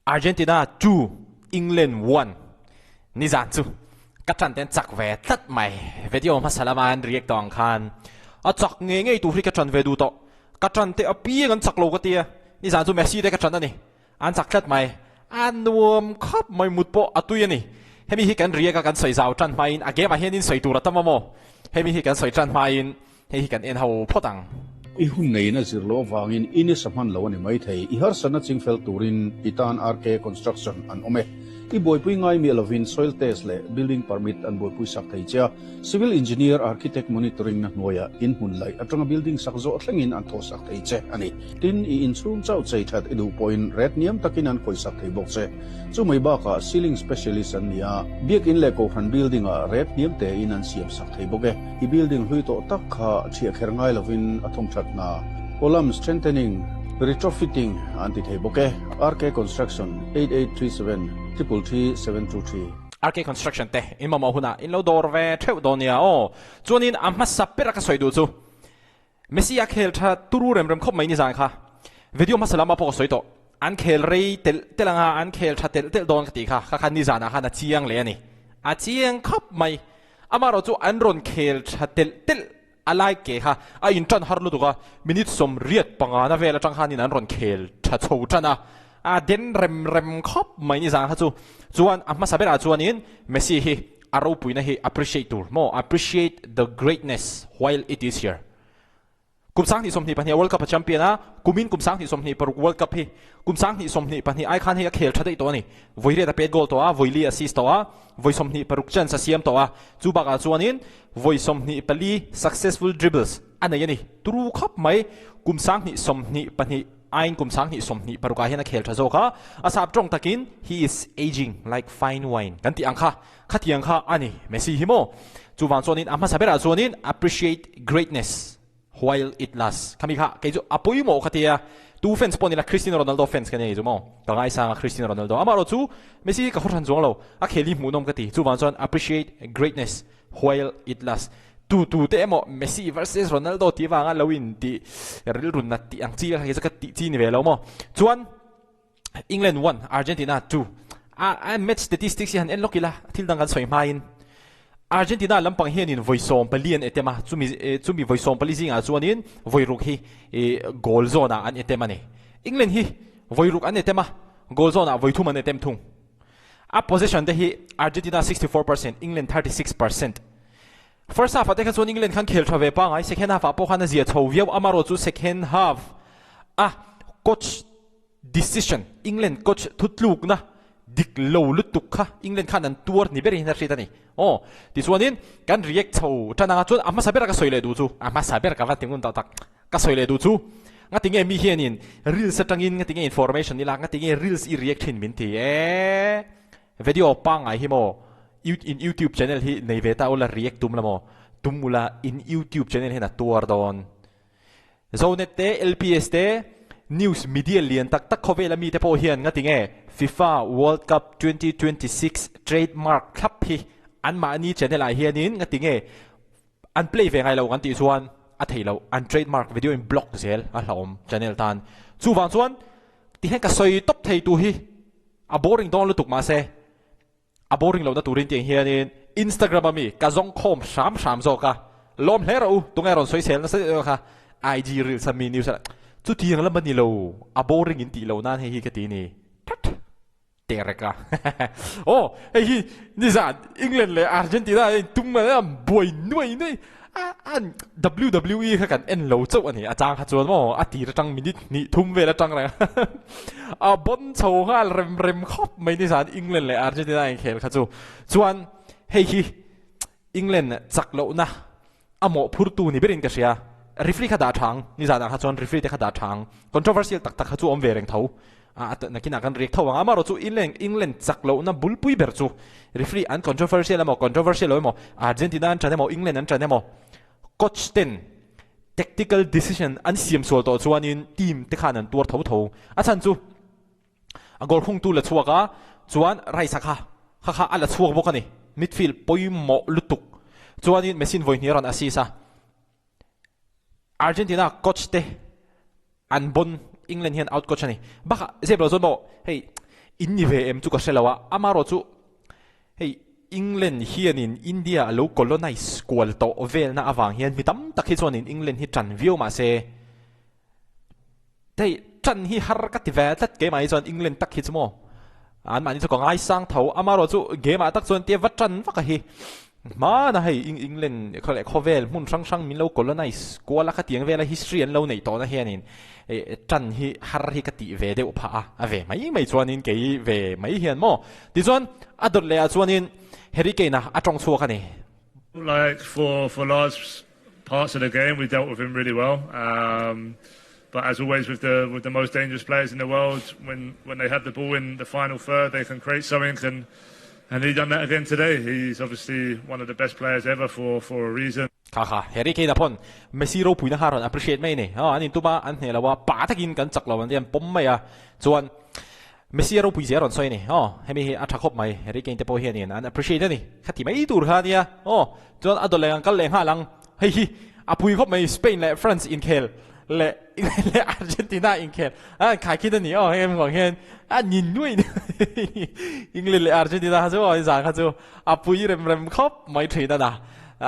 Argentina 2, England 1. Nizan chu ka ṭan ten chak ve tlat mai. Video hmasa lama an react tawh ang khan a chak ngei ngei tur hi ka ṭan ve duh tawh. Ka ṭan te apiang an chak lo ka tia. Nizan chu Messi te ka ṭan a ni. An chak tlat mai. A nuam khawp mai mut pawh a tui a ni. Hemi hi kan react a kan sawi zau ṭan hmain a game ah hian in sawi tur a tam a maw? Hemi hi kan sawi ṭan hmain Hei hi kan en ho phawt ang. I hun neiin a zir loh avangin i ni sa hman lo a ni maithei. I harsatna chingfel turin i tan RK Construction an awm e. I buaipui ngai miah lovin soil test leh building permit an buaipui sak thei che a. Civil engineer, architect monitoring na hnuaiah in hmun laih atanga building sak zawh thlengin an thawh sak thei che a ni. Tin, i inchhung chauh chei that i duh pawhin ret hniam takin an khawih sak thei bawk che. Chu mai bakah ceiling specialist an ni a, biakin leh kohhran building ah ret hniam tein an siam sak thei bawk e. I building hlui tawh tak kha thiah kher ngai lovin a thawm that hna. Column strengthening, retrofitting an ti thei bawk e. RK Construction, 8837 333 723. RK Construction te in mamawh hunah in lo dawr ve theuh dawn nia aw. Chuanin a hmasa ber a ka sawi duh chu Messi a khel tha turu rem rem khawp mai nizan kha. Video hmasa lama pawh ka sawi tawh. An khel rei telh telh anga an khel tha telh telh dawn ka tih kha. Kha kha nizan ah khan a chiang leh a ni. A chiang khawp mai. Amaherawh chu an rawn khel tha telh telh a lai ke kha a in tan har lutuk a. Minute 85 na vel atang khanin an rawn khel tha chho tan a. A den rem rem khawp mai nizan kha chu. Chuan a hmasa berah chuanin Messi hi A ropuina hi appreciate tur maw? Appreciate the greatness while it is here. Kum 2022 World Cup a champion a, kumin kum 2026 World Cup hi kum 2022 ai khan hei a khel tha daih tawh a ni. Vawi riat a pet goal tawh a, vawi li assist tawh a, vawi 26 chance a siam tawh a, chu bakah chuanin vawi 24 successful dribbles a nei a ni. Turu khawp mai, kum 2022 Ain kum 2026 ah hian a khel tha zawk a, a sap tawng takin he is aging like fine wine kan tih ang kha, khatiang kha a ni Messi hi maw? Chuvang chuanin a hmasa berah chuanin appreciate greatness while it lasts khami kha kei chu a pawimawh ka tia, tu fans pawh nila Cristiano Ronaldo fans ka ni chu maw? Ka ngaisang a Cristiano Ronaldo amaherawh chu Messi hi ka hawthlan chuang lo, a khel hi hmuhnawm ka ti, chuvang chuan appreciate greatness While it lasts. Tu tu te emaw Messi versus Ronaldo tih vanga lo in tih rilru nat tih ang chi kha chu ka tih chi ni ve lo maw. Chuan England 1 Argentina 2 a match statistics hi han en lawk ila thil dang kan sawi hmain Argentina lampang hianin vawi 14 an etem a, chumi chumi vawi 14 zingah chuanin vawi ruk hi goal zawn ah an etem a ni. England hi vawi ruk an etem a, goal zawn ah vawi thum an etem thung. A possession te hi Argentina 64%, England 36%. First half ah te kha chuan England khan khel tha ve pangai, second half ah pawh khan a zia chho viau, amarawh chu second half a coach decision, England coach thutlukna dik lo lutuk kha England khan an tuar ni berin a hriat a ni. Aw, tichuanin kan react chho tan anga chuan a hmasa ber a ka sawi leh duh chu, a hmasa ber ka va ti ngun tak tak. Ka sawi leh duh chu, ngatinge mi hianin reels atangin ngatinge information ila, ngatinge reels i react thin min ti e. Video pangngai hi maw in youtube channel hi nei ve ta ula react tum la maw, tum ula in youtube channel hian a tuar dawn. Zonet te, LPS te, news media lian tak tak khawvela mite pawh hian ngatinge FIFA World Cup 2026 trademark thlap hi anmahni channel ah hianin ngatinge An play ve ngai lo kan tih chuan a thei lo, an trademark video in block zel a hlauhawm channel tan. Chuvang chuan tihian ka sawi tawp thei tu hi a boring dawn lutuk mahse a boring lohna turin tiang hianin Instagram a mi ka zawng khawm hram hram zawk a, lawm hle rawh u, tunge rawn sawi sel nasa deuh deuh kha IG reels a mi news a chutiang lam a ni lo, a boring in tih loh nan hei hi ka ti ni. Terek a aw hei hi nizan England leh Argentina a intum a buai nuai nuai a an WWE kha kan en lo chauh a ni a chang kha chuan maw a tir atang minute hnih thum vel atang reng a bon chho nghal rem rem khawp mai nizan England leh Argentina a inkhel kha chu chuan hei hi England chak lohna a mawhphurtu ni berin ka hria referee kha dah thang nizan ah kha chuan referee te kha dah thang controversial tak tak kha chu awm ve reng tho a nakinah kan riak tho ang amaherawh chu England England chak lohna bulpui ber chu referee an controversial emaw controversial lo emaw Argentina an tan emaw England an tan emaw coach ten tactical decision an siam sual tawh chuanin team te khan an tuar tho tho a chhan chu A goal khungtu la chhuak a, chuan Rice a kha kha kha a la chhuak bawk a ni. Midfield pawimawh lutuk. Chuanin Messi-in vawi hnih a rawn assist a. Argentina coach te an bon, England hian out coach a ni. Bakah zep lo chuan maw hei In ni ve em chu ka hre lo a, amarawh chu hei England hianin India a lo colonise kual tawh velna avang hian mi tam tak hi chuanin England hi tan viau mah se hei tan hi har ka ti ve tlat keimah hi chuan England tak hi chu maw anmahni chu ka ngaisang tho amarawh chu game ah tak chuan tia va tan vak a hi Hmana hei England khaw leh khawvel hmun hrang hrang min lo colonise kual a khatiang vela history an lo neih tawhna hianin tan hi har hi ka tih ve deuh phah a, a ve mai mai chuanin kei ve mai hian maw. Tichuan a dawt leh ah chuanin Harry Kane a a tawng chhuak a ni. Like for for large parts of the game we dealt with him really well um but as always with the with the most dangerous players in the world when when they have the ball in the final third they can create something and And he done that again today. He's obviously one of the best players ever for for a reason. Kha kha, Harry Kane a phawn Messi ropuina kha a rawn appreciate mai a ni. Aw, an intum a, an hneh lo a, pa takin kan chak lo an ti a, an pawm mai a. Chuan Messi a ropui zia a rawn sawi a ni. Aw, hemi hi a tha khawp mai. Harry Kane te pawh hianin an appreciate a ni. Khati mai tur kha a nia. Aw, chuan a dawt leh ang kal leh nghal ang. Hei hi a pui khawp mai, Spain leh France inkhel leh England leh Argentina inkhel a an khaikhin a ni aw heng vang hian a nin nuai England leh Argentina kha chu aw zan kha chu a pui rem rem khawp mai thin a na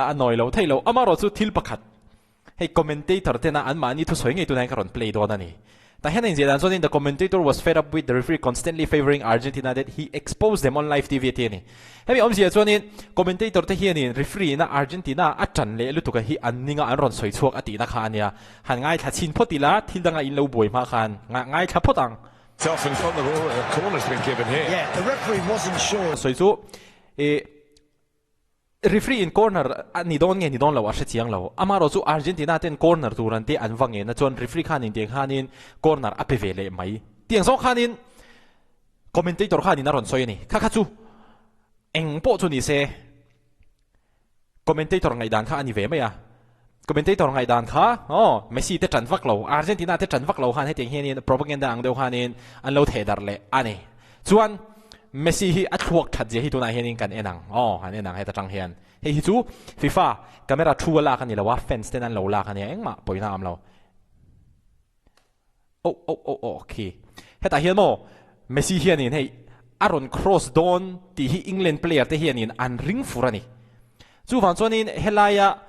a nawi lo theih lo amarawh chu thil pakhat hei commentator tena anmahni thusawi ngei tunah hian ka rawn play dawn a ni. Tah hian a inziah dan chuanin the commentator was fed up with the referee constantly favouring Argentina that he exposed them on live TV a ti a ni. Hemi awmzia chuanin commentator te hianin referee ina Argentina a tan leh lutuk a hi an ninga an rawn sawi chhuak a tihna kha a nia. Han ngaithla chhin phawt ila thil danga in lo buai hma khan ngaithla phawt ang. Sawi chu i Referee in corner a ni dawn nge ni dawn lo a hre chiang lo. Amarawh chu Argentina ten corner tur an tih an va ngen a chuan referee khanin tiang khanin corner a pe ve leh mai. Tiang zawk khanin commentator khanin a rawn sawi a ni. Kha kha chu eng pawh chu ni se commentator ngaihdan kha a ni ve mai a. Commentator ngaihdan kha aw Messi te tan vak lo, Argentina te tan vak lo khan hetiang hianin propaganda ang deuh khanin an lo theh darh leh a ni. Chuan Messi hi a thluak that zia hi tunah hianin kan en ang aw, kan en ang heta tang hian. Hei hi chu FIFA camera thu a lak a ni lo a, fans ten an lo lak a nia engmah pawina a awm lo. Oh oh oh oh khi. Hetah hian maw Messi hianin hei a rawn cross dawn tih hi England player te hianin an ring fur a ni. Chuvang chuanin helaia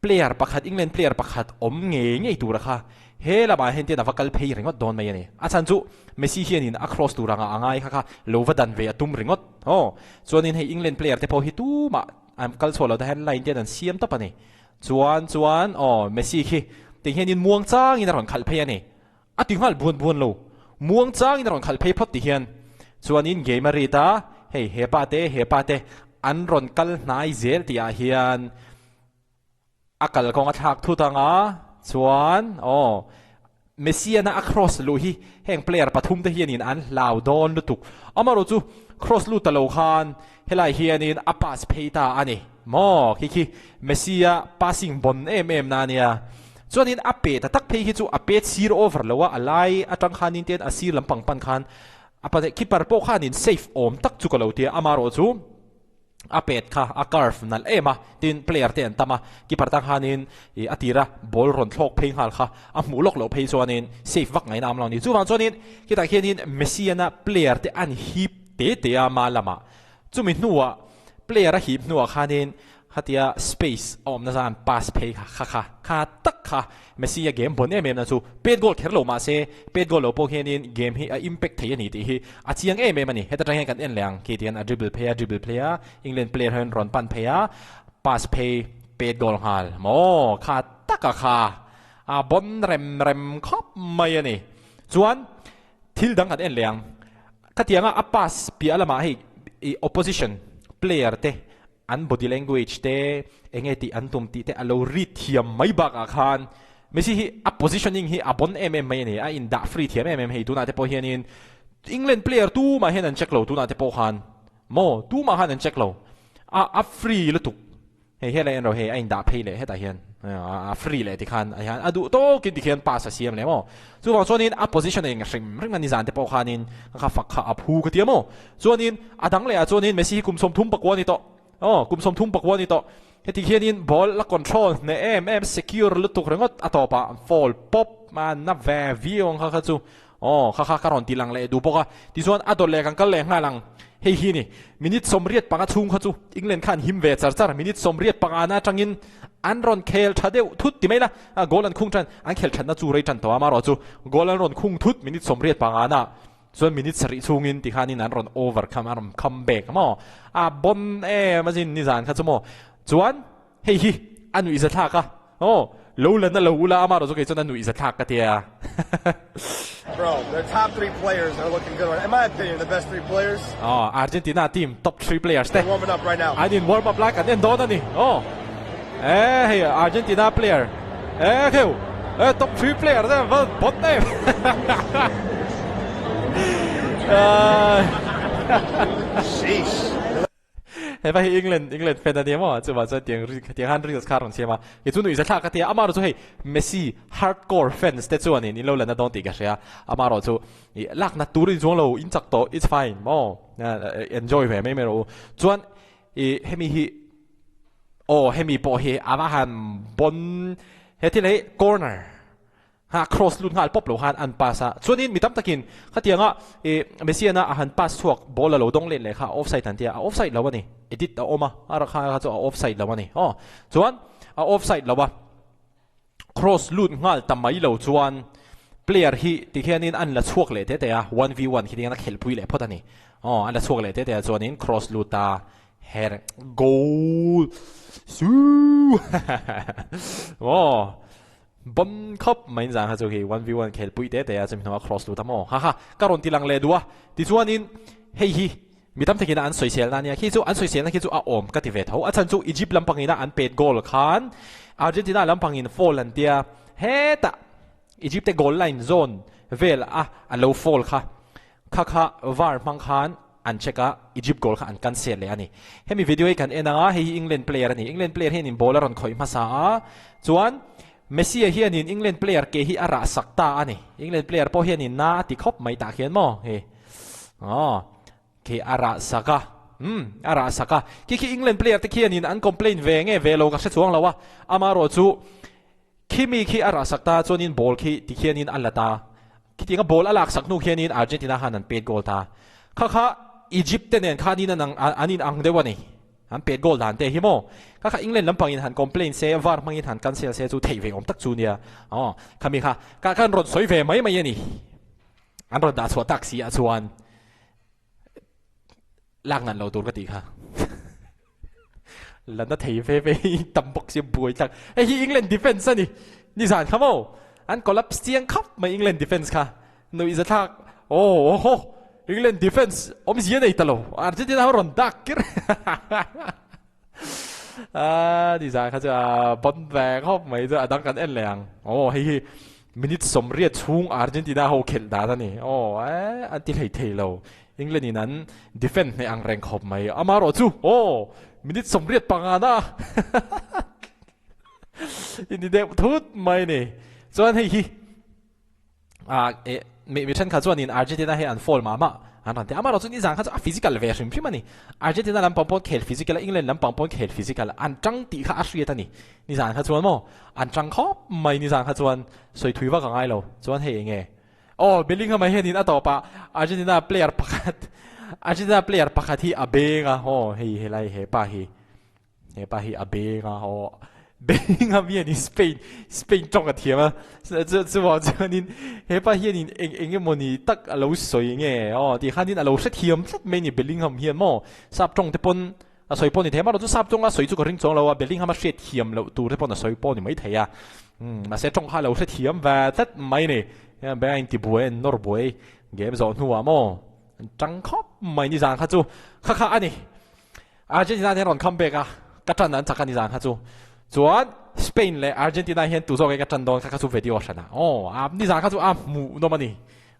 player pakhat England player pakhat awm ngei ngei tura kha he lamah hian tian a va kal phei ringawt dawn mai a ni. A chhan chu Messi hianin a cross tur anga a ngai kha kha lo va dan ve a tum ringawt. Aw chuanin hei England player te pawh hi tumah an kal chhuah lo ta hian line te hian an siam tawp a ni. Chuan chuan aw Messi khi ti hianin muang changin a rawn khalh phei a ni. A ti nghal buan buan lo. Muang changin a rawn khalh phei phawt ti hian chuanin game a rit a, hei hepa te hepa te an rawn kal hnai zel tih ah hian a kalkawng a thlak thut ang a, chuan aw Messi ana a cross luh hi heng player pathum te hianin an hlau dawn lutuk. Amarawh chu cross lut ta lo khan helai hianin a pass phei ta a ni maw? Khi khi Messi a passing bon em em na a nia. Chuanin a pe ta tak phei hi chu a pet sir over lo a, a lai atang khanin te a sir lampang pan khan a pa keeper pawh khanin safe awm tak chu ka lo tia amarawh chu a pet kha a curve nalh em a, tin player te an tam a, keeper tang khanin ih a tira ball rawn thlawk phei nghal kha a hmuh lawk loh phei chuanin safe vak ngaihna a awm lo a ni. Chuvang chuanin khitah khianin Messi ana player te an hip te te a ma lamah chumi hnuah player a hip hnuah khanin khatia space a awmna zan pass phei kha kha kha kha tak kha Messi a game bon em em na chu pet goal kher lo mahse pet goal lo pawh hianin game hi a impact thei a ni tih hi a chiang em em a ni. Heta tang hian kan en leh ang khi tihian a dribble phei a dribble phei a England player hian rawn pan phei a pass phei pet goal nghal maw kha taka kha a bon rem rem khawp mai a ni. Chuan thil dang kan en leh ang khatianga a pass piah lamah hei opposition player te An body language te, enge tih an tum tih te a lo read thiam mai bakah khan Messi hi a positioning hi a bon em em mai a ni, a indah free thiam em em hei tunah te pawh hianin England player tumah hian an check lo tunah te pawh khan maw tumah khan an check lo a a free lutuk hei helai en rawh hei a indah phei leh hetah hian a free leh tikhan a hian a duh tawkin tikhian pass a siam leh maw chuvang chuanin a position a eng hrim hrim a nizan te pawh khanin kha fak kha a phu ka tia maw Chuanin a dang leh ah chuanin Messi hi kum 30 pakua a ni tawh. Aw, kum 30 pakua a ni tawh. Heti hianin ball la control hneh em em, secure lutuk ringawt a tawpah foul pawp a na ve viau ang kha kha chu. Aw, kha kha ka rawn ti lang leh duh bawk a. Tichuan a dawt leh kan kal leh nghal ang. Hei hi ni, minute 85 chhung kha chu England kha an him ve char char. Minute 85 na atangin an rawn khel tha deuh thut ti mai la. Goal an khung tan, an khel thatna chu rei tan tawh a, amaherawhchu goal an rawn khung thut minute 85 na chuan minute 7 chhungin tikhanin an rawn overcome, an rawn come back maw? A bon em a zin nizan kha chu maw? Chuan Hei hi a nuih zathlak a, aw, lo la na lo ula amaherawh chu kei chuan a nuih zathlak ka tia. Bro, their top 3 players are looking good right in my opinion the best 3 players. Aw, Argentina team top 3 players te They're warming up right now. An in warm up lai kan en dawn a ni. Aw, eh hei Argentina player eh kheu eh top 3 player te va bawt em. Sheesh. He pa hi England England fan a nia maw? Chuvang chuan tiang ri tiang khan reels kha a rawn siam a. Kei chu nuih za thlak ka ti a, amaherawh chu hei Messi hardcore fans te chuanin in lo la na dawn tih ka hria. Amaherawh chu ih lak nat tur in chuang lo, in chak tawh, it's fine maw? Enjoy ve mai mai rawh u. Chuan ih hemi hi aw hemi pawh hi a va han bon he thil hi corner Ha cross lut nghal pawp lo khan an pass a, chuanin mi tam takin khatianga ih Messi-ana a han pass chhuak ball a lo dawng let leh kha a offside an tia, a offside lo a ni, edit a awm a, a ra kha kha chu a offside lo a ni aw, chuan a offside lo a, cross lut nghal ta mai lo chuan player hi tikhianin an la chhuak leh tete a, one v one khi tikhian a khelhpui leh phawt a ni aw, an la chhuak leh tete a chuanin cross lut a her goal suuh aw. Bon khawp mai in zan kha chu khi one v one khel pui te te a chumi hnungah cross lut a maw haha ka rawn ti lang leh duh a tichuanin hei hi mi tam takin a an sawisel na ania khi chu an sawisel na khi chu a awm ka ti ve tho a chhan chu Egypt lampangin a an pet goal khan Argentina lampangin foul an tia hetah Egypt te goal line zawn vel a a lo foul kha kha kha var hmang khan an check a, Egypt goal kha an cancel leh a ni. Hemi video hi kan en ang a, hei hi England player a ni. England player hianin ball a rawn khawih hmasa a, chuan Messi-a hianin England player ke hi a rah sak ta a ni. England player pawh hianin na a ti khawp mai tah khian maw hei aw khi a rah sak a, umm a rah sak a. Khi khi England player te khianin an complain ve nge ve lo ka hre chuang lo a, amaherawh chu Khimi khi a rah sak ta chuanin ball khi ti khianin a la ta. Khitianga ball a lak sak hnu khianin Argentina khan an pet goal ta. Kha kha Egypt te nen khanin an ang an in ang deuh a ni. An pet goal dan te hi maw. Kha kha England lampangin han complain se, var hmangin han cancel se chu theih ve awm tak chu nia. Aw, khami kha ka khan rawn sawi ve mai mai a ni. An rawn dah chhuah tak si ah chuan. Lak ngan lo tur ka tih kha. La na thei ve ve hi tam bawk sia buai thlak. Hei hi England defence a ni. Nizan kha maw? An collapse chiang khap mai England defence kha. Nuih za thlak. Oh ho England defence awmzia nei ta lo. Argentina ho rawn dak kir. Ah nizan kha chu a bon ve khawp mai chu a dang kan en leh ang. Oh hei hi minute 80 chhung Argentina ho khelh dan a ni. Oh eh an ti hlei thei lo. England in an defend hneh ang reng khawp mai. Amaherawh chu aw minute 85 na in ti deuh thut mai ni. Chuan hei hi ah eh mi mi thenkhat chuanin Argentina hi an foul mah mah an rawn ti a. Amaherawh chu nizan kha chu a physical ve hrim hrim a ni. Argentina lampang pawh khel physical a, England lampang pawh khel physical a, an tang tih kha a hriat a ni. Nizan kha chuan maw an tang khawp mai nizan kha chuan sawi thui vak a ngai lo. Chuan hei eng nge? Aw, Bellingham-a hianin a tawpah Argentina player pakhat Argentina player pakhat hi a beng a, aw hei helai he pa hi he pa hi a beng a, aw Bellingham hianin Spain Spain tawng a thiam a, chu chuvang chuanin he pa hianin eng eng emawni tak a lo sawi nge aw tih khanin a lo hrethiam tlat mai a ni Bellingham hian maw sap tawng te pawn A sawi pawh ni thei amaherawh chu sap chunga sawi chu ka ring chuang lo a, Bellingham a hriat thiam loh tur te paw'n a sawi pawh ni mai thei a. Umm mahse tawng kha a lo hrethiam ve tlat mai ni. Bank a inti buai a innawr buai game zawh hnuah maw an tang khawp mai nizan kha chu kha kha a ni. Argentina hian rawn come back a, ka tan an chak a nizan kha chu. Chuan Spain leh Argentina hian tu zawk nge ka tan dawn kha kha chu video hran a. Aw a nizan kha chu a hmuhnawm a ni.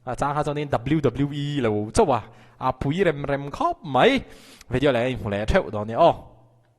A chang kha chuanin WWE lo chauh a, a pui rem rem khawp mai. Video leh a inhmu leh theuh dawn nia aw.